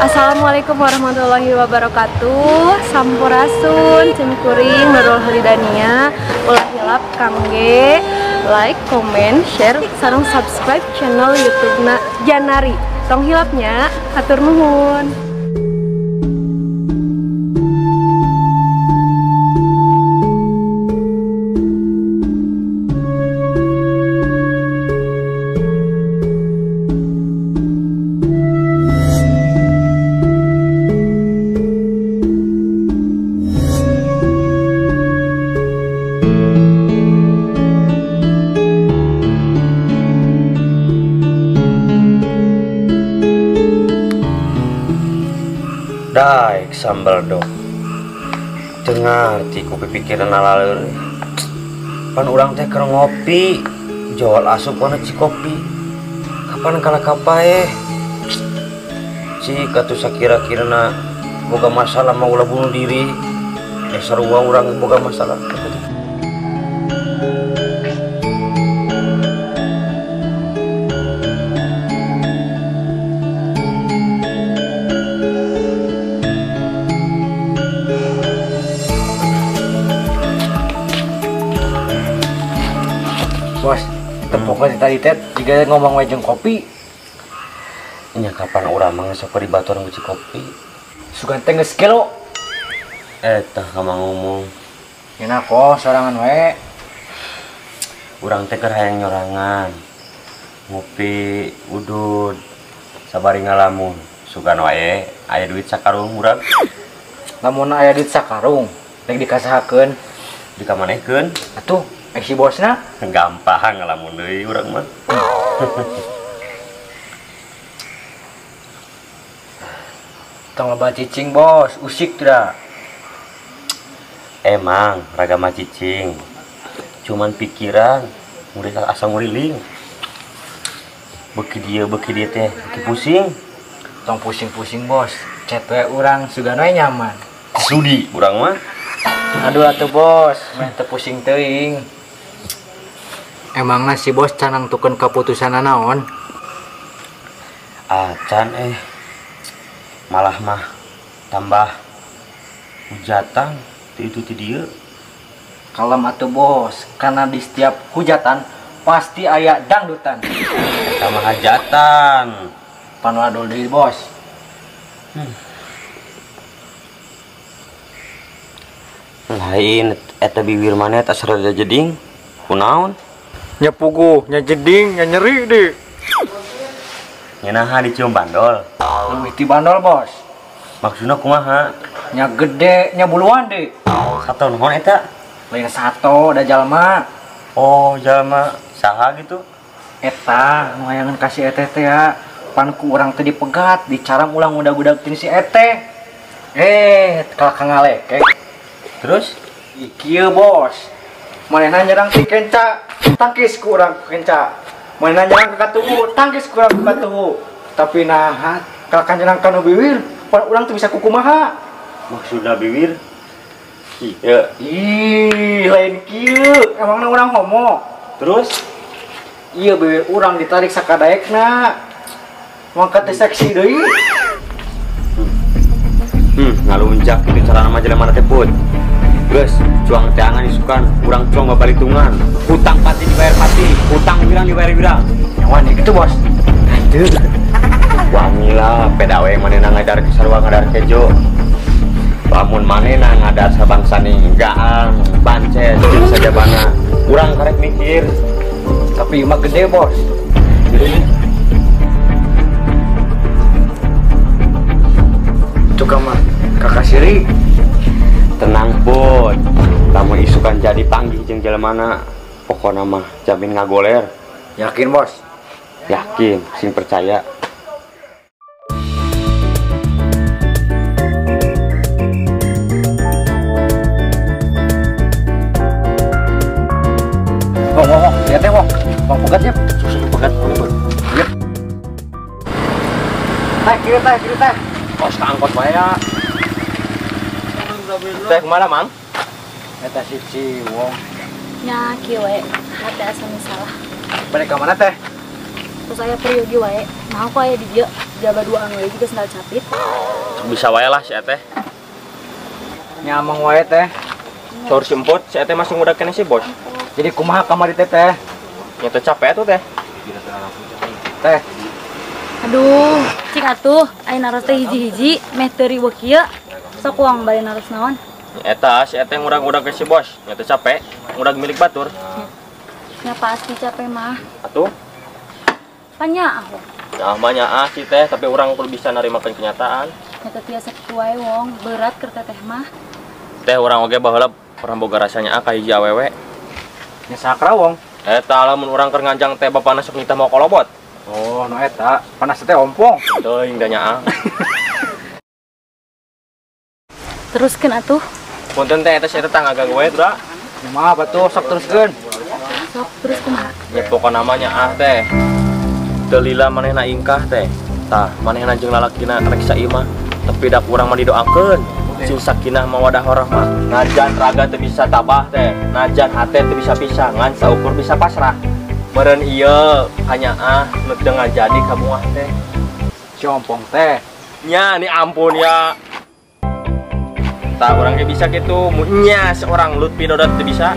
Assalamualaikum warahmatullahi wabarakatuh. Sampurasun, simkuring Nurul Holidania. Ulah hilap kangge like, comment, share, sareng subscribe channel YouTube-na Janari. Tong hilapnya, hatur nuhun. Daek sambal dok. Teu ngarti ku pipikiran laleur. Pan urang teh keur ngopi, jual asup kana cikopi. Kapan kalah kapaeh? Cik atuh sakira-kirana boga masalah mah ulah bunuh diri. Sarua urang boga masalah. Bos, tepoknya tadi teh jika ngomong wae jeung kopi. Nya kapan urang mah sok di baturan ku kopi. Sugan teh geus gelo. Eta ka ngomong. Nya kok sorangan wae. Urang teh keur hayang nyorangan. Ngopi udud sabari ngalamun. Sugan wae aya duit sakarung urang. Lamun aya duit sakarung, rek dikasahakeun, dikamanehkeun. Atuh si bosna gampang ngalamun deui urang mah. Tong loba cicing bos, usik tidak. Emang raga mah cicing. Cuman pikiran murid asa nguriling. Beuki dieu teh beuki pusing. Tong pusing-pusing bos, chat we urang sugan we nyaman. Sudi urang mah. Aduh atuh bos, meh teu pusing teuing. Emangna si bos can nangtukeun kaputusan naon? Acan malah mah tambah hujatan ti itu ti dieu. Kalem atuh bos, karena di setiap hujatan pasti aya dangdutan. Eta mah hajatan. Panwadul deui bos. Lain eta bibir maneh asa rada jeding. Kunaon? Nya puguh, nya jeding, nya nyeri deh. Nya naha dicium bandol. Leuwih ti bandol bos. Maksudna kumaha? Nya gede, nya buluan deh. Sato naon eta? Lain sato, da jalma. Oh, jalma saha gitu? Eta, nu hayangan ka si eteh teh ya. Pan ku urang teh dipegat, dicaram ulang udag-udag tin si eteh. Kalah ngalekek. Terus? Kieu bos. Manehna nyerang ti kenca, tangkis ku urang kenca. Manehna nyerang ka katuhu, tangkis ku urang katuhu. Tapi naha kalahkan nyerang ka nu biwir, pan urang teu bisa kukumaha. Maksudna biwir? Kieu. Ih, lain kieu. Emangna urang homo. Terus? Ieu biwir urang ditarik sakadaekna. Mangka teh seksi deui. Ngalunjak kitu carana mah jelema teh put. Geus, cuang teangan isukan, urang cuang babalitungan. Hutang pati dibayar pati, hutang wirang dibayar wirang. Nyawan gitu bos. Aduh. Wangi lah, peda we manehna ngadar sarua ngadar kejo. Lamun manehna ngadar sabangsane gaang, bances jeung sajabana. Urang karek mikir. Tapi mah gede bos. Gede. Tukang mah kakak siri. Tenang pun, lamun isukan jadi panggih jeung jelemana, pokona mah jamin ngagoler. Yakin bos? Yakin, sing percaya. Wong, wong, lihat deh wong, wong pegatnya, susah pegat, lihat. Teh, kiri teh, kiri teh. Kos angkot bae ya. Teh kemana mang? Eta si wong. Nya kieu we, hate asa salah. Balik ka mana teh? Terus aya peryogi wae, naha kok aya di dieu? Jaba duaan we juga sendal capit. Bisa wae lah si Eteh. Nyamang wae teh. Saur si Emput, si Eteh masih ngudag keneh si Bos. Jadi kumaha kamari teteh? Nya teh capek atuh teh. Teh. Aduh, cik atuh aya naros teh hiji-hiji meh teu riweuh kieu. Sok uang bari naros naon? Eta si Eteh ngudag-ngudag ke si Bos, nya teh capek, ngudag milik batur. Nya pasti capek mah. Atuh. Panya aku. Nah, mah nyaah sih teh, tapi urang kudu bisa narimakeun kenyataan. Nya teh tiasa kitu wae wong, berat keur teteh mah. Teh urang oge baheula pernah boga rasa nyaah ka hiji awewe. Nya sakra wong. Eta lamun urang keur nganjang teh bapana sok nitah mau kolobot. Oh, nu eta panas teh ompong. Teuing da nyaah. Teruskeun atuh. Punten teh eta si eta tangga ganggu we, Dra. Ya maaf atuh, sok teruskeun. Sok terus kumaha? Ya pokona mah nyaah teh. Teu lila manehna ingkah teh. Tah, manehna jeung lalakina rek saimah, tapi da kurang mah didoakeun. Sing sakinah mawadah warahmah. Najan raga teu bisa tabah teh, najan hate teu bisa pisah, ngan saukur bisa pasrah. Meureun ieu kanyaah nu teu ngajadi ka muah teh. Si ompong teh. Nya ni ampun ya. Tah urang ge bisa kitu, mun nya seorang Lutfi Dodot teu bisa.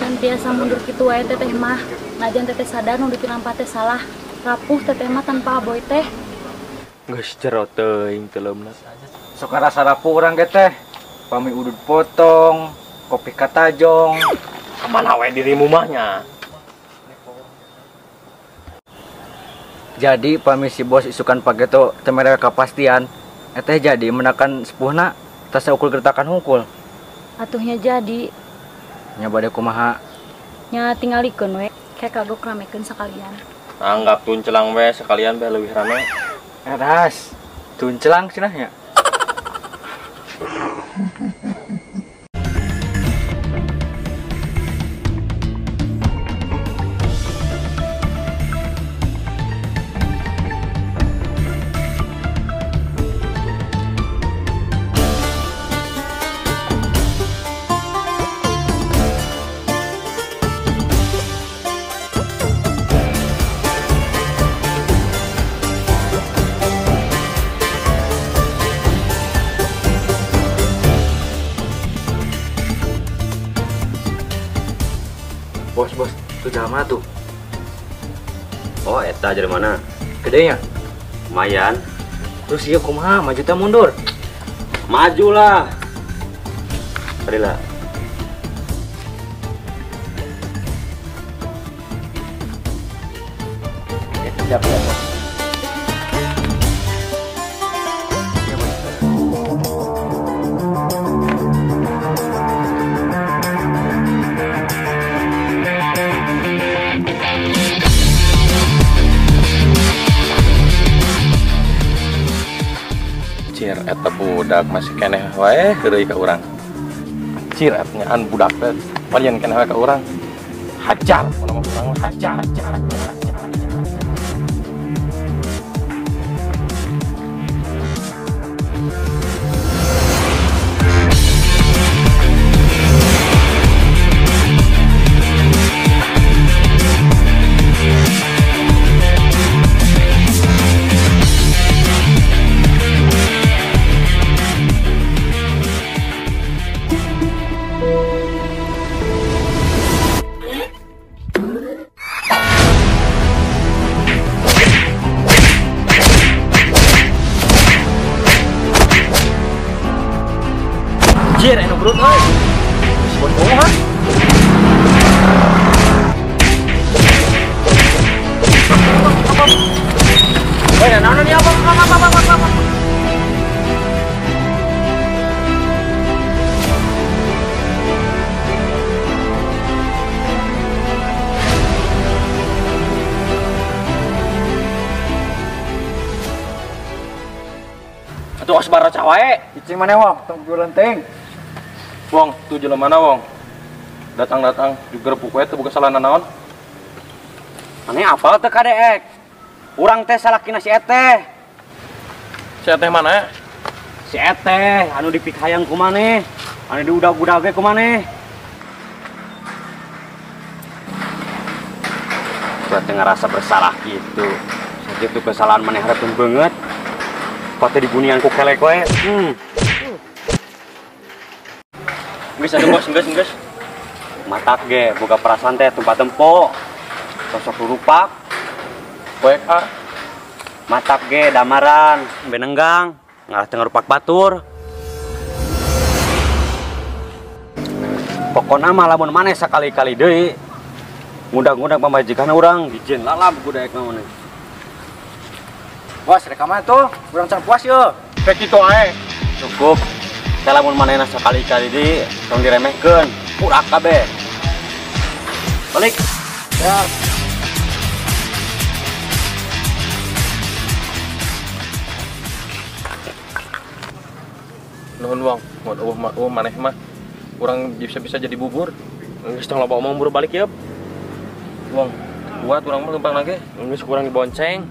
Can tiasa mundur kitu wae teteh mah. Najan teteh sadar nu dipilampa teh salah. Rapuh teteh mah tanpa aboy teh. Geus jero teuing teuleumna. Sok rasa rapuh urang ge teh. Pami udud potong, kopi katajong. Kamana we dirimu mah nya? Jadi pami si bos isukan pageto teu mere kapastian, eteh jadi menakan sepuhna tas saukur gertakan hungkul. Atuhnya jadi. Nya bade kumaha? Nya tingalikeun we, kayak kagok ramekeun sekalian. Anggap tuncelang we sekalian be leuwih rame. Eras, tuncelang cenah nya. Bos, bos, tuh jalan mana tuh? Oh, eta dari mana? Gedenya? Lumayan. Terus iya kumaha, maju teh mundur? Maju lah. Tadi lah. Siap ya, bos. Cir eta budak masih keneh wae heureuy ka urang. Cir eta nyaan budak teh palian keneh wae ka urang. Hajar mun mah urang hajar hajar hajar. Anjir, anu berut euy. Si bos kumaha? Woi, naon nih apa apa apa apa apa. Atuh asbar cawae. Cicing maneh wong, tong lenteng. Wong, tuh jelema mana wong? Datang-datang digerebek we teu boga salah naon. Maneh apal teu kadeek? Urang teh salakina si Eteh. Si Eteh mana? Si Eteh anu dipikayang ku maneh, anu diudag-udag ge ku maneh. Buat ngerasa bersalah gitu. Sakitu kesalahan maneh hareupeun beungeut. Pate dibunian ku kelek wae. Geus atuh bos, geus geus. Matak ge boga perasaan teh tempat tempo. Sosok rupak. Poek a. Matak ge damaran, benenggang, ngalah teu ngarupak batur. Pokona mah lamun maneh sakali-kali deui ngundang-ngundang pamajikan urang dijieun lalab ku daek mah maneh. Bos, rek ka mana tuh? Urang can puas yeuh. Rek kitu ae. Cukup. Teh lamun manehna sakali-kali deui tong diremehkeun, kurak kabeh. Balik. Ya. Nuhun wong, mun eueuh mah eueuh maneh mah urang bisa-bisa jadi bubur. Geus tong loba omong buru balik yeup. Wong, kuat urang mah leumpang lagi. Geus kurang dibonceng.